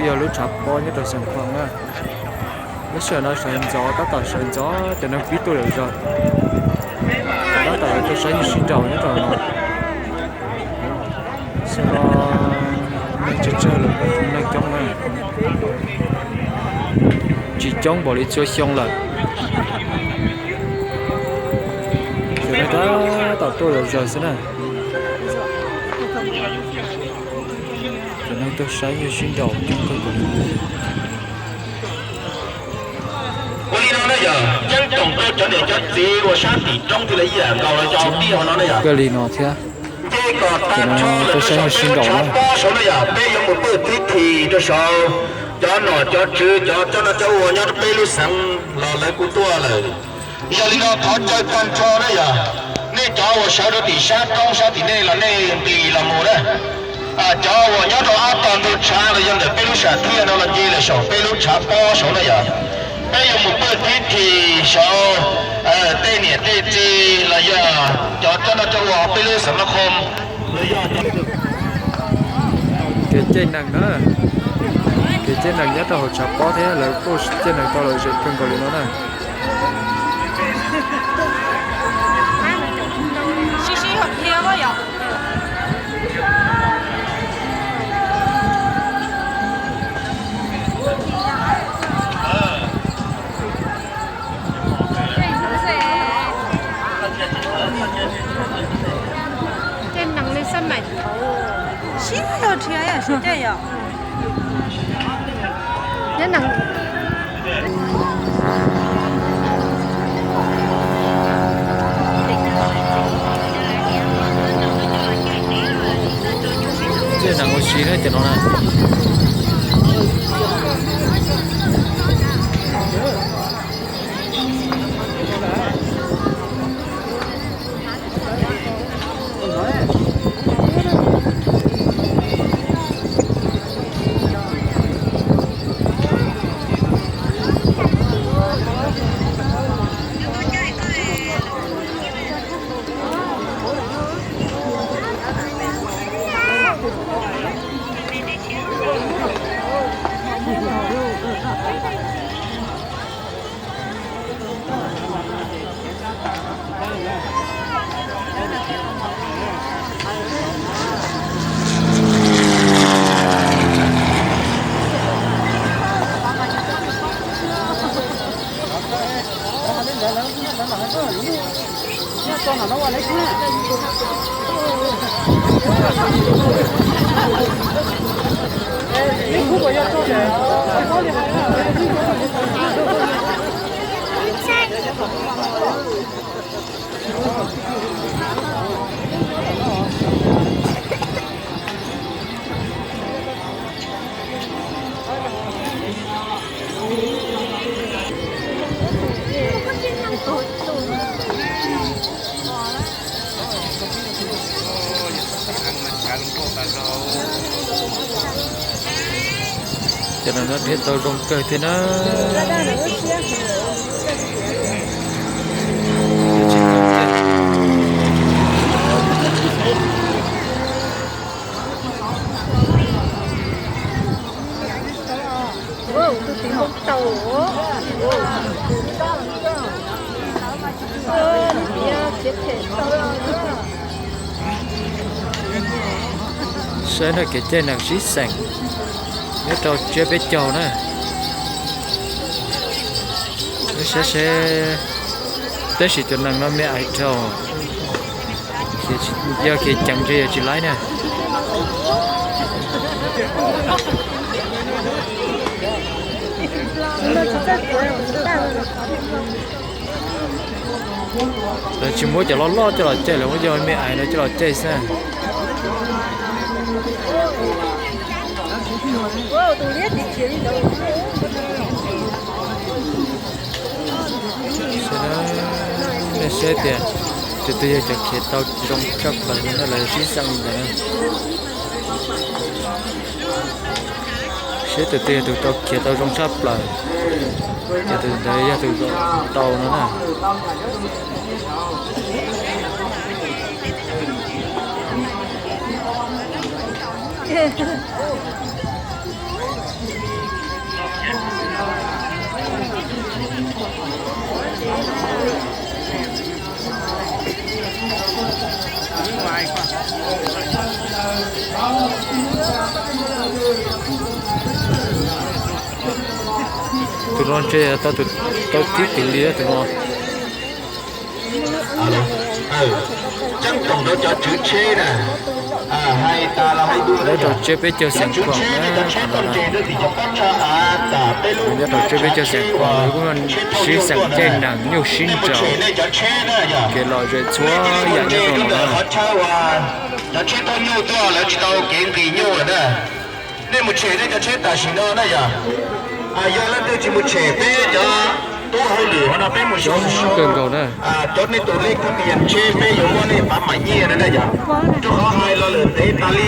Yog lub tshav pob nyob rau Xeev Khuam na. Lub sij hawm no sawv ntxov, tab tom sawv ntxov cov neeg pib tuaj zom zaws. Tab tom tuaj saib nyuj sib nraus nyob rau no. Xyoo no neeg tsawg tsawg lawm, neeg coob na. Tsis coob npaum li txhua xyoo lawm. Cov neeg tab tom tuaj zom zaws xwb na. Cov neeg tuaj saib nyuj sib nraus coob kawg nkaus li. Ua li no na yog ceeb toom rau cov niam cov txiv uas sab tim roob thiaj li ib yam nkaus los cov tij hauv no na yog. Kawg li no thiab. Ces kom tag nrho lawm rau saum lub tshav pob saud na yog peb yuav mus pw thib thim rau saud. Cov nom cov tswv cov coj noj coj ua nyob rau peb lub xeev los lawv kuj tuaj lawm. Yog li no thov caw tag nrho na yog nej cov uas sawv rau tim sab roob sab tim nej los nej nqis los mus na. Cov uas nyob rau ob tog ntug tshav los yog ntawm peb lub sam thiaj no los nce lawm saum peb lub tshav pob saud na yog. Peb yuav mus pw thib thim saud, tej niam tej txiv los yog cov coj noj coj ua peb lub xeev Mab Khoo. Kev caij nees na, kev caij nees nyob rau hauv tshav pob thiab lawv kuj caij nees tau lom zem kawg nkaus li no na. Caij nees li xab maim thaud sib zog dhia yam sib caij yom. Nyob nees. Caij nees ua si na cov no na. Cov no dhia tau zoo kawg thiab na. Tus tim hauv tau. Saib na, kev caij nees sib xeem nyob rau tsiab peb caug na. Saib seb, tab sis cov nees no me ais dhau, yog khiav ceev ntshe yuav tsis laib na. Lawv tsis muab cov loj loj coj los caij, lawv muab cov me ais no coj los caij xwb. Nej saib tias tus twg yog cov khiav tau zoo tshaj plaws no na, lawv sib xeem li ntawd na. Saib tus twg yog tus tau khiav tau zoo tshaj plaws, ces tus ntawd yog tus tau no na. Tus no ntshe yog tau tus, tau tib tus li tus no. Ceeb toom rau cov tswv tsheb na, hais tas los hais dua, lawv rau tsiab peb caug xees koom na, cov tsheb toj ntses rau tim cov pob tsav av tas peb lub nyob rau tsiab peb caug xees koom, lawv kuj siv xeem caij nees nyuj sib nraus, kev lom zem txhua yam nyob rau no na. Qhov chaw uas cov tsheb thauj nyuj tuaj lawv tsis tau kev nqis nyuj lawm na. Nej mus tshem nej cov tsheb tam sim no na yog, yog leej twg tsis mus tshem peb cov tub hauj lwm no peb mus xyuas kawg nkaus na. Cov nej tus lej kub tias tsheb peb yuav muab nej pab mam nyiaj na yog, rau qhov hais los lawm ntev tas li